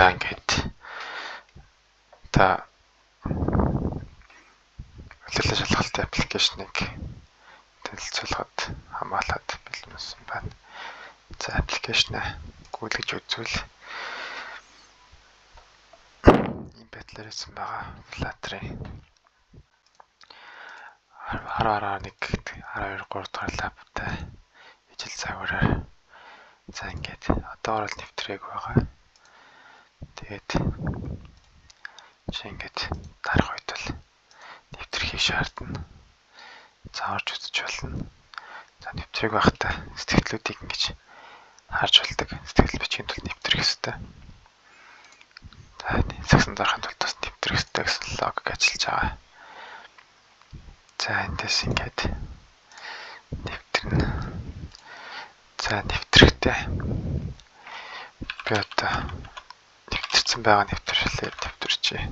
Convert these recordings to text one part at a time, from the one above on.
За ингээд та улирлын шалгалтын application ыг танилцуулахад хамгаалаад бэлэн байна. За, application аа гүйлгэж үзвэл ийм байдлаар ирсэн байгаа. Flutter-ын 10.11 12 3 дахь lab тай ижил загвараар. За, ингээд одоогор бол нэвтрээгүй байгаа. Тэгээд чи ингээд дарах үед бол нэвтрэхийг шаардна. За, орж үзэж болно. За, нэвтрээг байхдаа сэтгэгдлүүдийг ингэж харж болдог. Сэтгэгдэл бичихийн тулд нэвтрэх ёстой. За, сагсан дарахын тулд бас нэвтрэх ёстой гэсэн логик ажиллаж байгаа. За, эндээс ингээд нэвтрэнэ. За, нэвтрэхдээ би одоо нэвтэрсэн байгаа нэвтрэхлээр нэвтэрчээ.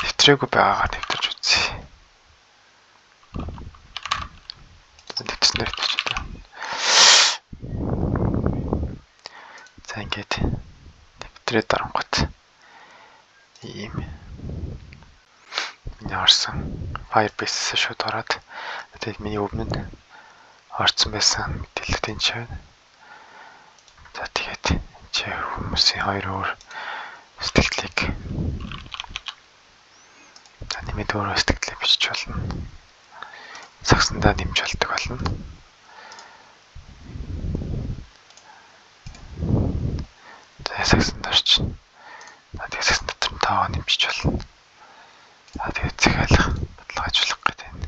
Нэвтрээгүй байгаагаа нэвтэрч үзье. Нэвтэрсэн нэвтэрч одоо. За, ингээд нэвтрээд дарангуут ийм миний орсон Firebase-с шууд ороод, тэгээд миний өмнө нь орсон байсан мэдээлэлүүд энэ байна. За, тэгээд энэ чи хүмүүсийн хоёр өөр сэтгэгдлийг, за, нэмээд өөрөө сэтгэгдлээ бичиж болно. Сагсандаа нэмж болдог болно. За, сагсанд орчин. За, тэгээд сагсан дотор нь тоогоо нэмжиж болно. За, тэгээд захиалах, баталгаажуулах гэдэг энэ.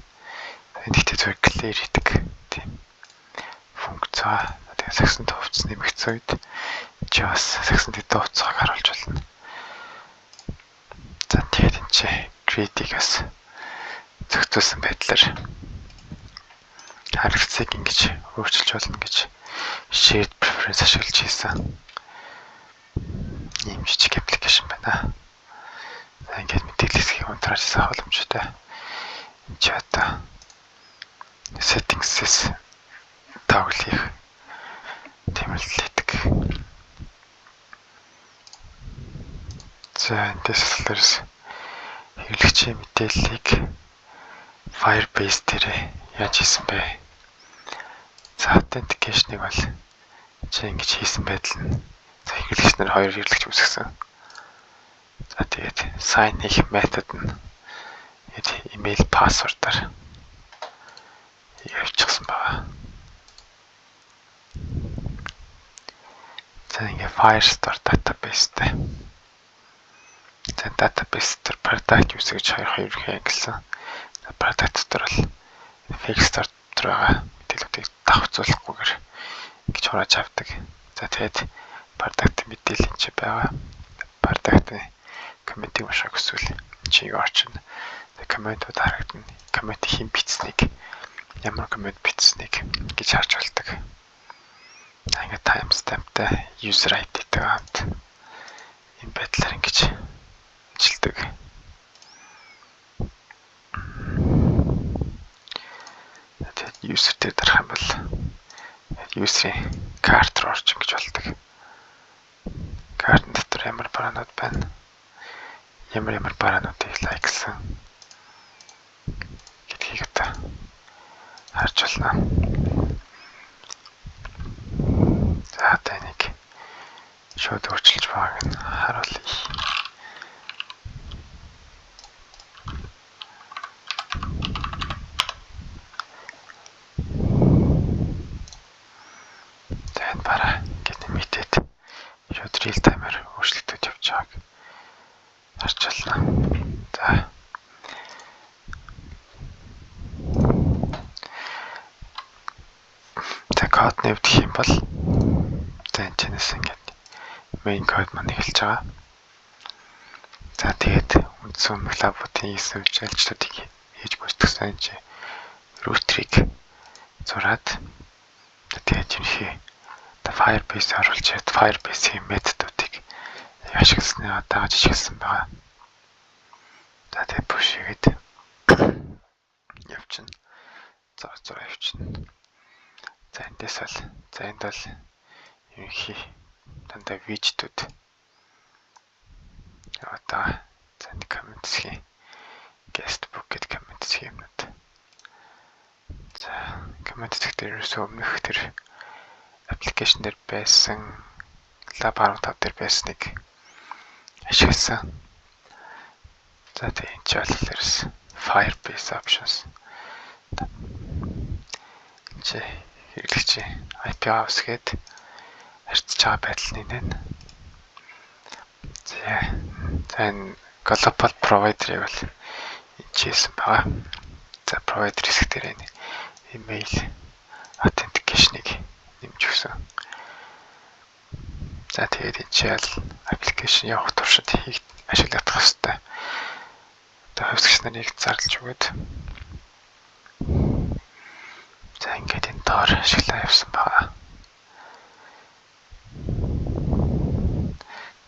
Энэ гэхдээ зүгээр clear хийдэг тийм функц байгаа. Тэгээд сагсан хувцас нэмэгдсэн үед чи бас сагсан тэдэн хувцасыг харуулж болно. За, тэгээд энэ чи grid-ийг бас зохицуулсан байдлаар харагдцыг ингэж өөрчилж болно гэж shared preference ашиглаж хийсэн ийм жижиг application байна. За, ингээд мэдээлэл хэсгийг унтрааж авах боломжтой. Энд чи одоо settings-ээс toggle хийх тэмдэглэл хийдэг. За, эндээс болохоор хэрэглэгчийн мэдээллийг Firebase дээр яаж хийсэн бэ? За, authentication-ыг бол чи ингэж хийсэн байдал нь, за, хэрэглэгч нар хоёр хэрэглэгч үүсгэсэн. За, тэгээд sign хийх method нь email, password-аар явчихсан байгаа. За, ингээ Firestore database-тэй. За, database дээр product user гэж хоёр хоёр ангилсан. За, product дотор бол fake store дотор байгаа мэдээллүүдийг давхцуулахгүйгээр ингэж хурааж авдаг. За, тэгээд product мэдээлэл энэ чи байгаа. Product-ын comment-ийг уншаа хүсвэл чиг орчин. Comment-ууд харагдана. Comment хэн бичсэнийг, ямар comment бичсэнийг гэж харж болдог. Ингээд timestamp-тай, user ID-тэйгээ хамт ийм байдлаар ингэж ажилладаг. Тэгээд user дээр дарах юм бол user-ийн cart руу орж ингэж болдог. Cart-ын дотор ямар бараанууд байна? Ямар ямар бараануудыг like сан гэдгийг одоо харж байна. За, одоо энийг шууд өөрчилж байгааг нь харуулъя. За, энэ бараа ингээд нэмэгдээд шууд real time-аар өөрчлөгдөж явж байгааг харж байна. За. За, код нэвдэх юм бол, за, энэ чэнэс ингээд main code маань эхэлж байгаа. За, тэгээд үндсэн өмнөх lab уудын хийсэн үйлчлэлүүдийг хийж гүйцэтгэсэн чи router-ыг зураад, тэгээд ерөнхий Firebase оруулж Firebase-ийн методуудыг ашигласны дагаж ашигласан байгаа. За, тэгээд push хийгээд явчихна. За, зураа явчихна. За, эндээс бол, за, энд бол ерөнхий дандаа widget үүд одоо, за, энэ comment хэсгийн guest book гэдэг comment хэсгийн юмнууд. За, comment хэсэг дээр ерөөсөө өмнөх тэр application дээр байсан, Lab 15 дээр байсныг ашигласан. За, тэгээ энэ ч болохоор Firebase options. Чи хэрэглэгчийн IP-аа үсгээд харьцаж байгаа байдал нь энэ. За, за, энэ global provider-ыг бол энэ хийсэн байгаа. За, provider хэсэг дээр энэ email authentication-ыг нэмж өгсөн. За, тэгээд энэ чи аль application явах туршид хийх ашиглах хэвээр. Одоо хувьсагч нарыг зарлж өгөөд, за, ингээд энэ доор ашиглаа явсан байгаа.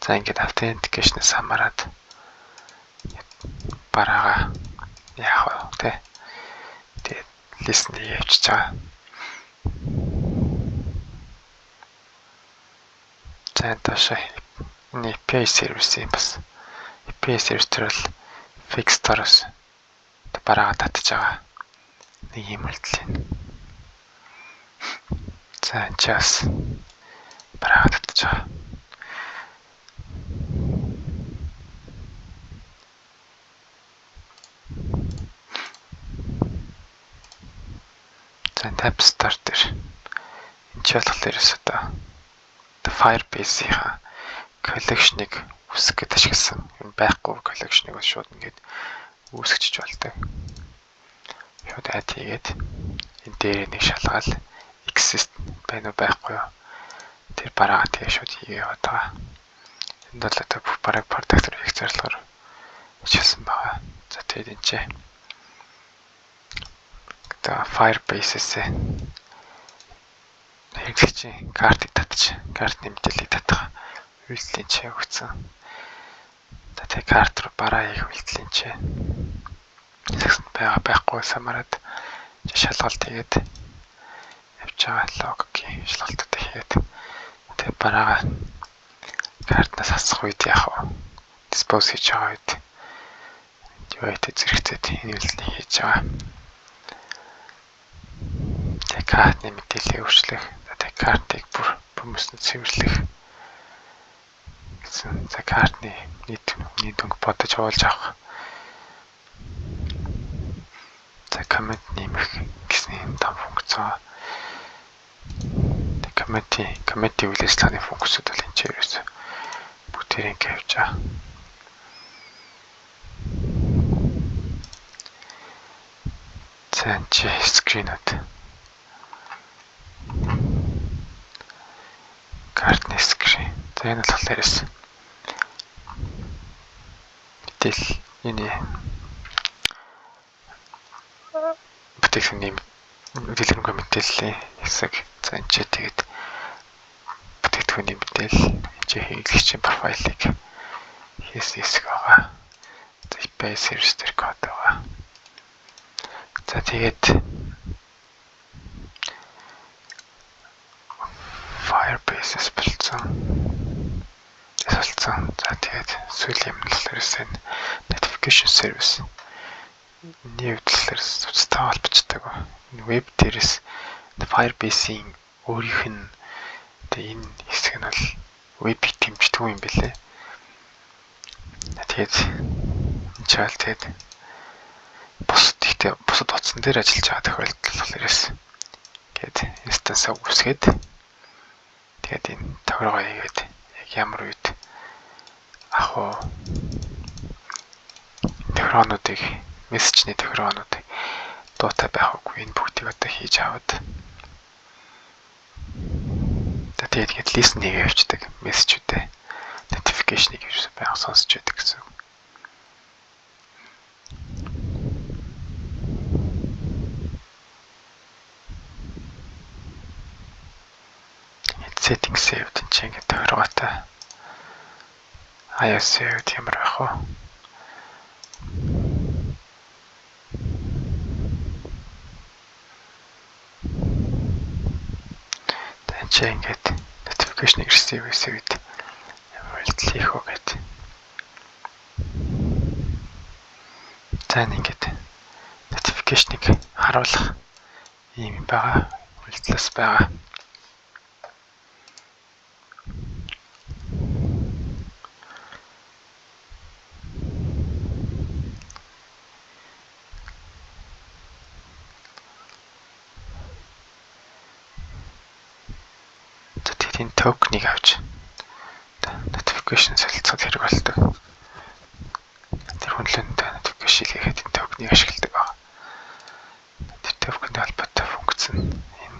За, ингээд authentication-аас хамаарат бараага яах вэ те. Тэгээд listen-ийг явчихж байгаа. За, доошоо энэ API service-ийн бас API service дээр бол fake store-оос бараагаа татж байгаа нэг юм үйлдэл юм. За, энэ ч бас бараагаа татж байгаа. За, tab start дээр энэ ч болохоор ерөөсөө одоо Firebase-ийн collection-ыг үүсгэх гээд ашигласан. Юм байхгүй collection-ыг бол шууд ингээд үүсгэж болдог. Шууд add хийгээд энэ дээрээ нэг шалгаал exist байна уу, байхгүй юу? Тэр бараагаа тэгээ шууд хийгээ яваад байгаа. Энд бол одоо бүх барааг product руу хийх зорилгоор ашигласан байгаа. За, тэгээд энэ ч одоо Firebase-ээс хэрэглэгчийн cart ыг татаж, cart ны мэдээллийг татах үйлдлийн чи өгсөн. За, тэгээ cart руу бараа хийх үйлдлийн чи хэсэгт байгаа байхгүй самараад шалгалт хийгээд явж байгаа, логикийн шалгалтууд хийгээд, тэгээ бараагаа cart наас хасах үед яах вэ? Dispose хийж байгаа үед UI-тэй зэрэгцээд энэ үйлдэлийг хийж байгаа. Тэгээ cart ны мэдээллийг өөрчлөх, тэгээ cart ыг бүр хүмүүст нь цэвэрлэх гэсэн. За, cart ны нийт үний дүнг бодож хуулж авах. За, comment нэмэх гэсэн юм том функц байгаа. Тэгээ comment-ийн үйл ажиллагааны функцүүд бол энэ ч ерөөсөө бүгдээрээ ингэ явж байгаа. За, энэ чи screen үүд. Cart ны screen. За, энэ болохоор мэдээлэл энэ бүтээгдэхүүний дэлгэрэнгүй мэдээллийн хэсэг. За, энэ ч тэгээд бүтээгдэхүүний мэдээлэл, энэ ч хэрэглэгчийн профайлыг хийсэн хэсэг байгаа. За, API service дээр код байгаа. За, тэгээд Firebase-с болцсон. Болцсон. За, тэгээд сүүлийн юм нь болохоор энэ notification service. Энэний хувьд болохоор цуцтай холбогддог. Энэ веб дээрээс Firebase-ийн өөрийнх нь одоо энэ хэсэг нь бол вебийг дэмждэг юм билээ. Тэгээд энэ чаал тэгээд бусад, ихтэй бусад утсан дээр ажиллаж байгаа тохиолдол болохоор гээд instance-аа үүсгээд, тэгээд энэ тохиргоо хийгээд яг ямар үед ах уу тохиргоонуудыг, мессежний тохиргоонуудыг дуутай байх үгүй, энэ бүгдийг одоо хийж аваад, тэгээд ингээд listen хийгээ явчихдаг мессежүүдээ, notification-ыг ерөөсөй байнга сонсч байдаг гэсэн. Setting saved энэ чинь ингээд тохиргоотой. iOS saved ямар байх вэ? Чи ингээд notification ирсэн байсан үед ямар үйлдэл хийх вэ гэдэг. За, энэ ингээд notification-ыг харуулах ийм байгаа, үйлдэлээс байгаа. За, тэгээд энэ токеныг авч notification солилцоход хэрэг болдог. Тэр хүнлэнтэй notification хийхэд энэ токеныг ашигладаг байна. Тэр токентэй холбоотой функц нь энэ.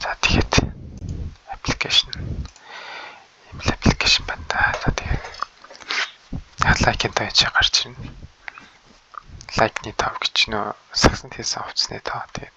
За, тэгээд application, ийм л application байна да. За, тэгээд like-ийн тоо чи гарч ирнэ. Like-ны тоо гэж нөө сагсанд хийсэн хувцсны тоо. Тэгээд